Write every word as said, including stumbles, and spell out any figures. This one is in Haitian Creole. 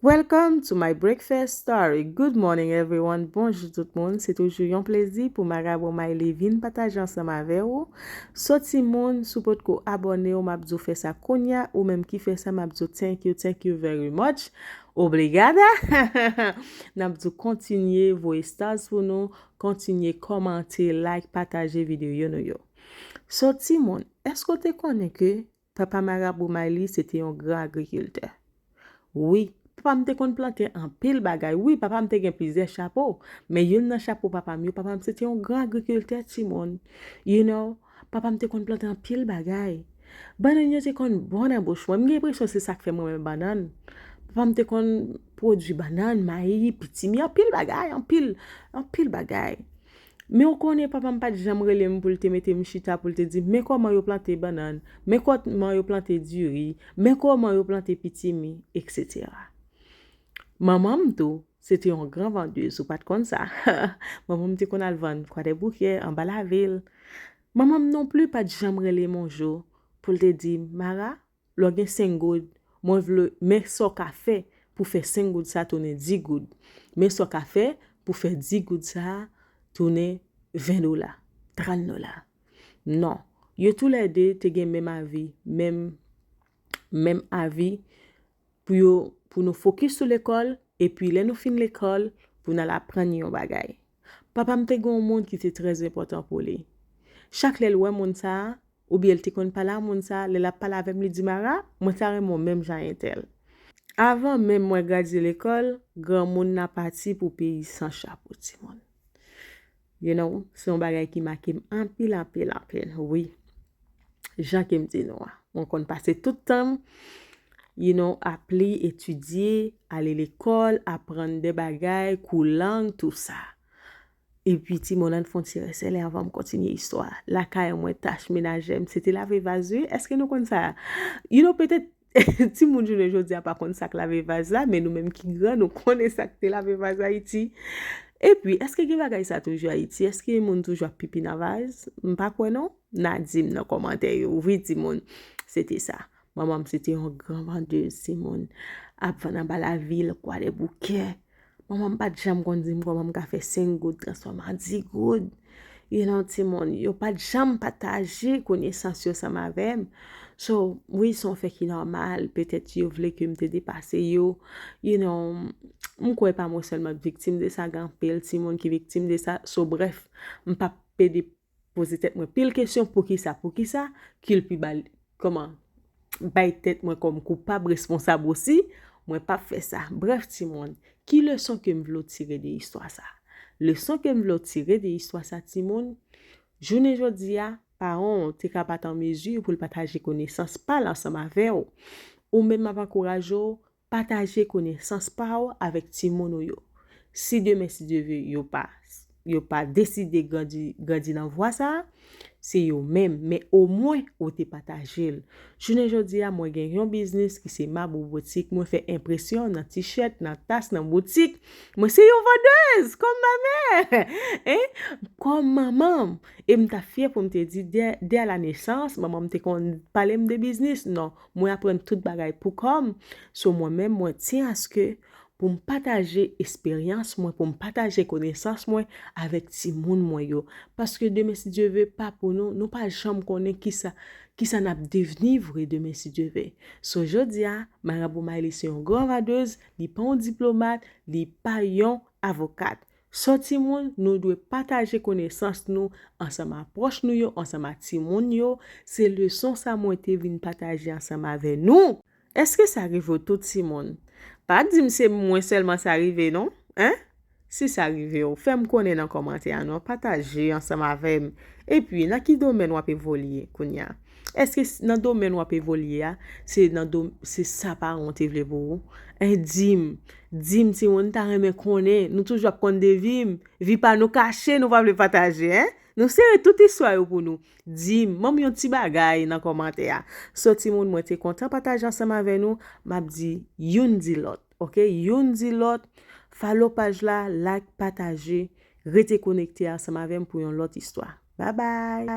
Welcome to my breakfast story. Good morning, everyone. Bonjou tout moun. Se toujou yon plezi pou Marabou Miley vin pataje ansanm avè ou. So, timoun, si w potko abòne w, m ap di w fè sa kounye a. Ou menm ki fè sa, m ap di w thank you, thank you very much. Obrigada. N ap di w kontinye voye stars pou nou, kontinye kòmante, like, pataje videyo nou yo. So, timoun, èske w te konnen ke papa Marabou Miley se te yon gran agrikiltè? Wi, papa m te konn plante anpil bagay. Wi, papa m te gen plizyè chapo, men youn nan chapo papa m yo, papa m se te yon gran agrikiltè, timoun. You know, papa m te konn plante anpil bagay. Bannann yo te konn bon nan bouch mwen. M gen enpresyon se sa k fè m renmen bannann. Papa m te konn pwodui bannann, mayi, pitimi, anpil bagay, anpil, anpil bagay. Men w konnen papa m pa t janm rele m pou l te mete m chita pou l te di m, men kòman yo plante bannann, men kòman yo plante diri, men kòman yo plante pitimi, etsetera. Manman m tou, se te yon gran vandèz, ou pa t konn sa? Manman m te konn al vann Kwadèboukè, anba lavil. Manman m non pli pa t janm rele m yon jou pou l te di m, Mara, lè w gen senk goud, mwen vle, men sa w ka fè pou fè senk goud sa tounen dis goud. Men sa w ka fè pou fè dis goud sa tounen ven dola, trant dola. Non. Yo toulède te gen menm avi, menm, menm avi pou yo, pou nou fokis sou lekòl, epi lè nou fin lekòl, pou n al aprann yon bagay. Papa m te gen yon moun ki te trè enpòtan pou li. Chak lè l wè moun sa a, oubyen l te konn pale a moun sa a, lè l ap pale avè m, li di, Mara, mwen ta renmen w menm jan entèl. Avan menm mwen gradye lekòl, granmoun nan pati pou peyi san chapo, timoun. You know, se yon bagay ki make m anpil, anpil, anpil, wi. Jan ke m di nou a, mwen konn pase tout tan m, you know, ap li, etidye, ale lekòl, aprann de bagay, kou lang, tou sa. Epi, timoun, ann fè yon ti resèlè anvan m kontinye istwa a. Lakay mwen, tach menajè m, se te lave vaz, wi. Èske nou konn sa? You know, petèt, timoun jounen jodi a pa konn sa k lave vaz la, men nou menm ki gran, nou konnen sa k te lave vaz Ayiti. Epi, èske gen bagay sa toujou Ayiti? Èske moun toujou ap pipi nan vaz? M pa kwè non. N a di m nan kòmantè yo. Wi, timoun, se te sa. Manman m se te yon gran vandèz, timoun. Ap vann anba lavil, Kwadèboukè. Manman m pa t janm konn di m kòman m ka fè senk goud transfòme an dis goud. You know, timoun, yo pa t janm pataje konesans yo ansanm avè m. So, wi, se yon fè ki nòmal. Petèt yo vle ke m te depase yo. You know, m kwè pa mwen sèlman k viktim de sa, gen anpil timoun ki viktim de sa. So, brèf, m p ap pede poze tèt mwen pil kesyon, poukisa, poukisa, kilpi ba, kòman, bay tèt mwen kòm koupab, responsab osi, mwen p ap fè sa. Brèf, timoun, ki leson ke m vle w tire de istwa sa? Leson ke m vle w tire de istwa sa, timoun, jounen jodi a, paran w te ka pa t an mezi pou l pataje konesans pa l ansanm avè w. Ou menm m ap ankouraje w, pataje konesans pa w avèk timoun ou yo. Si demen, si Dye vle, yo pa, yo pa deside grandi, grandi nan vwa sa a, se yo menm, men omwen ou te pataje l. Jounen jodi a, mwen gen yon biznis ki se Mabou Boutik, mwen fè enpresyon nan tichèt, nan tas, nan boutik. Mwen se yon vandèz, kòm ma mè, en, kòm manman m. E m ta fyè pou m te di, dè, dè la nesans, manman m te konn pale m de biznis. Non, mwen aprann tout bagay pou kò m. So, mwen menm, mwen tyen aske pou m pataje esperyans mwen, pou m pataje konesans mwen avèk timoun mwen yo. Paske demen, si Dye vle, pa pou nou, nou pa janm konnen kisa, kisa n ap devni vre demen, si Dye vle. So, jodi a, Marabou Miley se yon gran vandèz, li pa yon diplomat, li pa yon avokat. So, timoun, nou dwe pataje konesans nou ansanm a pwòch nou yo, ansanm a timoun yo. Se leson sa mwen te vin pataje ansanm avè nou. Èske sa rive w tou, timoun? Pa di m se mwen sèlman sa rive, non. En? Si sa rive w, fè m konnen nan kòmantè a, non. Pataje ansanm avè m. Epi, nan ki domèn w ap evolye kounye a? Èske s-, nan domèn w ap evolye a, se nan dom-, se sa paran w te vle pou ou? En, di m, di m, timoun, m ta renmen konnen. Nou toujou ap konn de vi m. Vi pa nou kache, nou pa vle pataje, en? Nou sere tout istwa yo pou nou. Di m, ban m yon ti bagay nan kòmantè a. So, timoun, mwen te kontan pataje ansanm avè nou. M ap di youn di lòt, oke? Youn di lòt. Follow paj la, like, pataje. Rete konekte ansanm avè m pou yon lòt istwa. Babay!